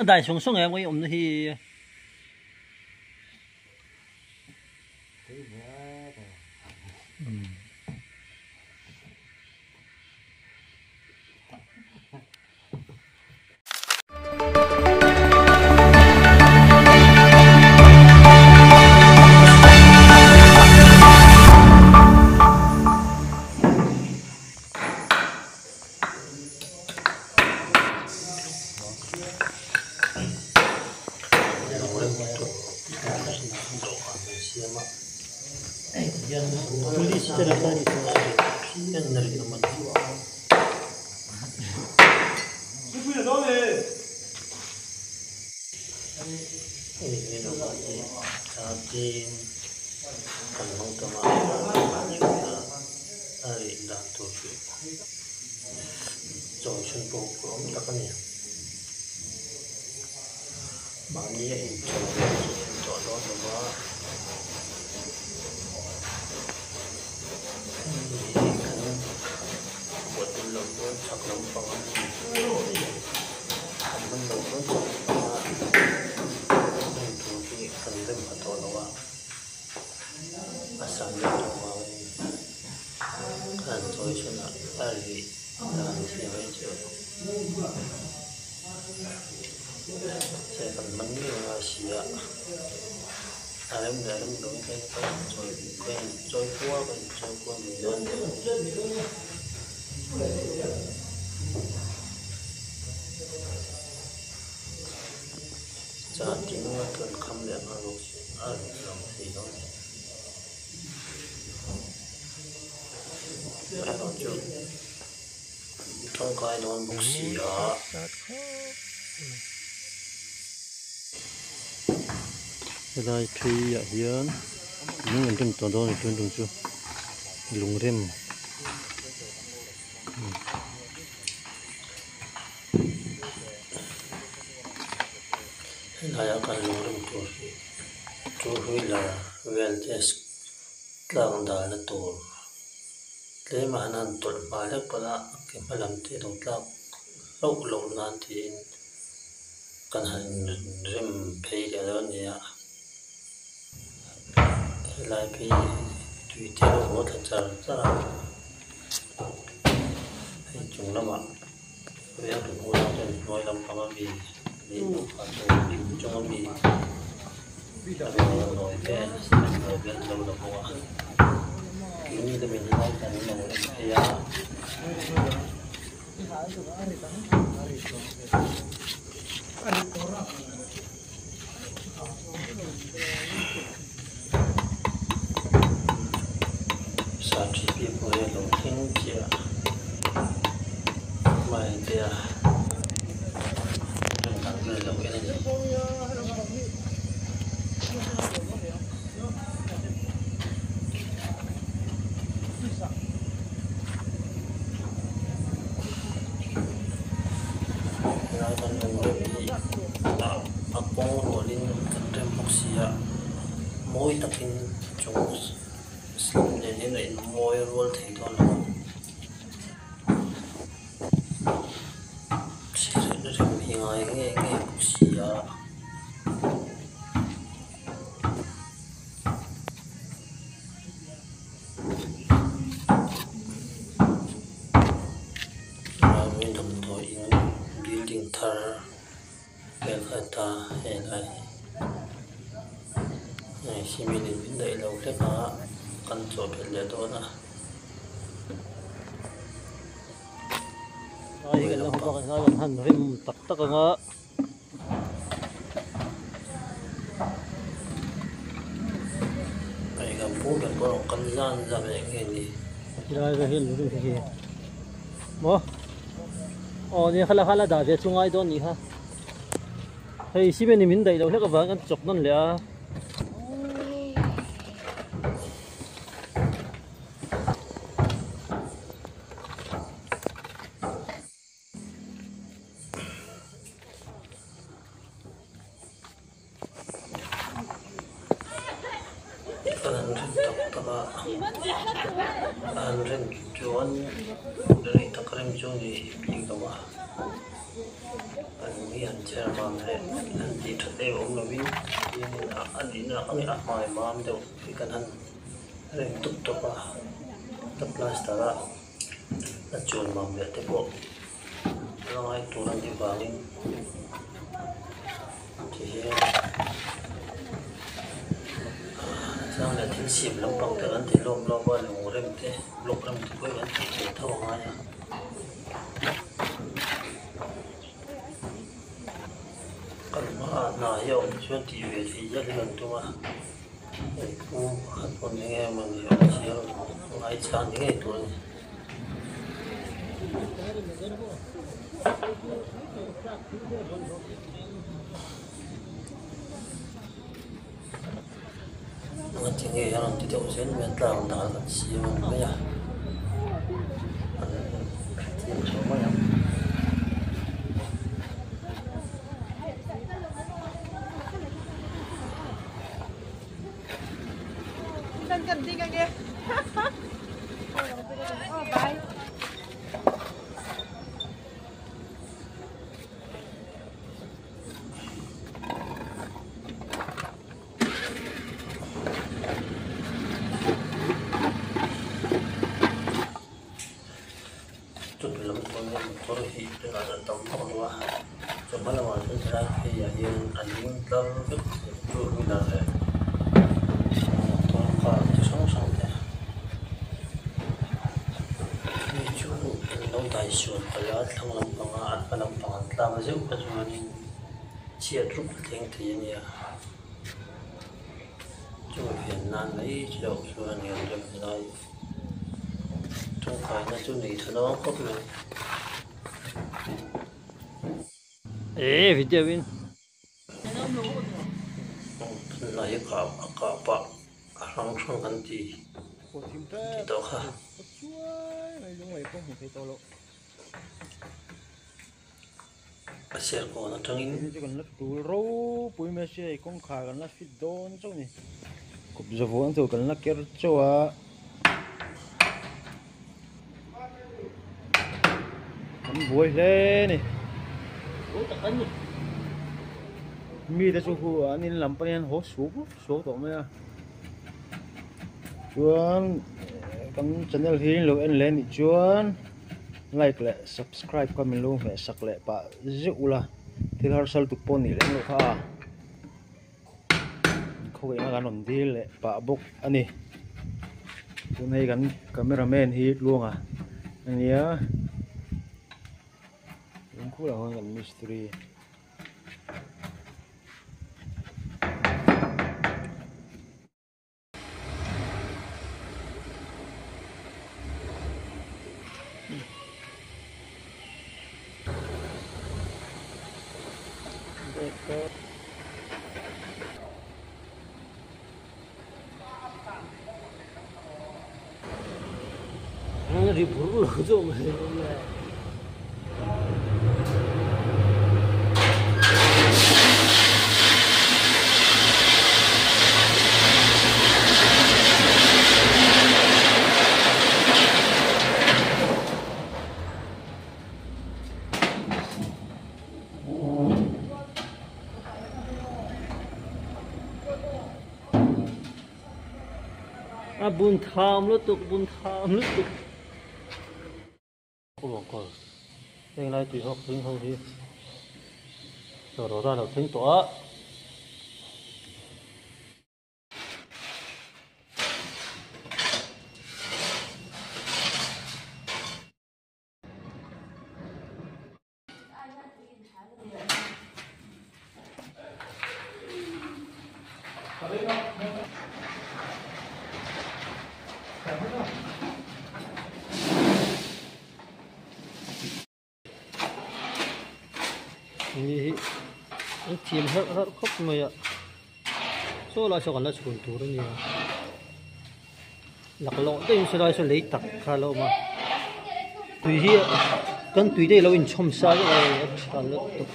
A dai sawng sawng em awmna hi. Mahni a inchawi dawn chu en tawh dawn lo va, hemi hi kan buaipui loh dawn chak lampang a ni. Kan hman loh dawn chak lampanga heng tur hi kan rem pha tawh lo a, a sam deuh tawh vangin kan chawi chhunah a rih dan thiam hi chu. Che kan hman ngei a ngai si a, a rem leh a rem lo in ka inchawi ka inchawi kual ka inchawi kual mai dawn a ni. Chah tin a tlawn kham leh nghal bawk si a rem lo thei dawn a ni. Amaherawhchu. Tangkai dawn bawk si a. Helai phei ah hian lung an rem tawh dawn a ni tun tum chu lung rem. Helai a kan lung rem tur hi two wheeler vel te tlang dalna tur. Tlem a han han tawlh hma hlek pawn a ke hma lam te lo tlak hlauh loh nan tiin kan han rem phei leh dawn a ni a, helai phei hi tui te a haw thla char char a, hei chung lamah veng kan hmuh lai chuan hnuai lampang ami leh dawhkan chung ami a rawn nawi vel cement nawi vel an lo la bawk a keini lamin helai kan lo en phei a. Sarthipia pawh hi a lo thleng chiah a hmaitea rem dan vel lo en a ni. Helai kan rawn rem hi a kawng rualin kan rem bawk si a mawi takin chung slab nen hian a inmawi rual thei dawn lo a. Rem hi ngai ngei ngei bawk si a. Ramri damdawiin building thar vel kha ta helai hi cement in min daih lo hlek a kan chawhphelh leh dawn a. Ai kan la hmu bak a han rim tak tak ang a. Hei kan pu ber pawh rawn kal zan zan leh nge ni. Helai vel hi lung hi maw aw nia khala khala dah ve chu ngai dawn nih kha hei cement in min daih loh hlek avang kan chawk nawn leh a. An han rem tak tak a, an han rem chuan rei tak rem chu ni bik lo a. A lung hi han chher mam leh han tih that em awm lovin tiangin a nihna ang a hmai mam deuh hi kan han rem tawp tawp a, a plaster a a chuan mam leh te pawh a ngai tur a nih vangin ti hian a chang leh thil siam lampang te kan ti lawm lawm a lung rem te block rem te pawh hi kan tih theih tho a ngai a. Kan hmaah hna hi a awm chuan tih ve theih zet hi kan tum a, hei pu pakhat pawh ni nge mawni a awm si a ngaichang ni ngei tur a ni. Engati nge a rawn ti deuh zel mai a tlang dal kan siam a ni mai a an hrethiam chho mai ang. Chumi lam chuan motor hi tunah chuan tam vak lo a chawhma lamah chuan helai pheiah hian a ding tlar vek two wheeler leh motor car chi hrang hrang te mi chu an lo daisual palh a thlang lampanga an hma lampang an tlang zeuh kha chuanin chhiat rup a thleng thei a nia. Chumi pian nan mai chauh chuan a ni ang rem lai tangkaina chu nei tha dawn khawp mai. E video in na hi kah a kah pah a hrang hrang kan ti ti tawh kha. A ser kawn atangin. Hei chu kan la tul ropui mai a sia hei kawngkhar kan la fit dawn chauh a ni. Kawp zavuan tur kan la ker chauh a. Kan buai hle a ni. Mite chu hu an in lam panin an haw suak suak tawh mai a. Chuan kan channel hi lo en leh anih chuan. Like leh subscribe kha min lo hmeh sak leh pah zeuh ula thil harsal lutuk pawh nih lem loh kha a khawngaihin kan rawn dil leh pah bawk a ni tun hei kan camera man hi tluanga ania lungkhur ah khuan kan mistiri. Ri bur lo chu awm hle mai a. A bun tham lutuk bun tham lutuk. Heng lai tui hawk tling ho hi rawra lo thleng tawh a. Mi hi an thiam harh harh khawp mai a saw lai saw kan la chhun tur a nia laklawh deuhin saw lai saw lei tak kha a lo awm a tui hi kan tui te hi lo inchhawm sa vek a a tha lutuk.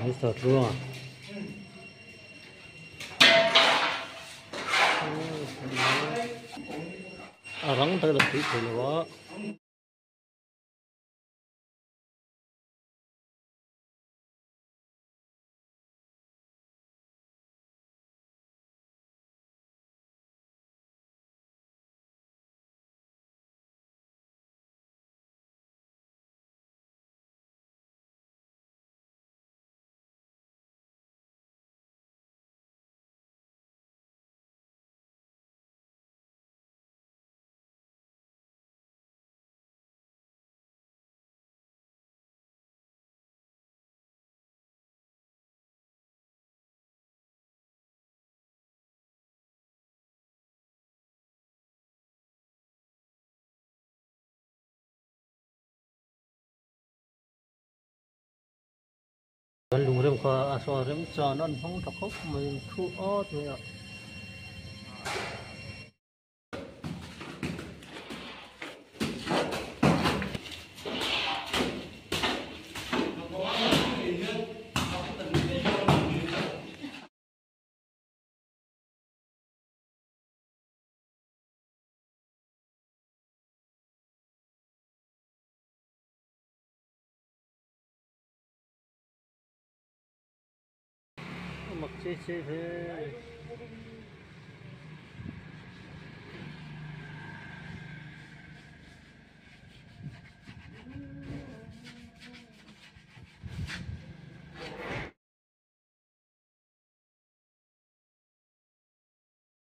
Mister Tluanga. A rang tak a tui thei lo a. Kan lungrem kha a saw rem chan an hmang tha khawp mai an thu at mai a. Mak che che hle.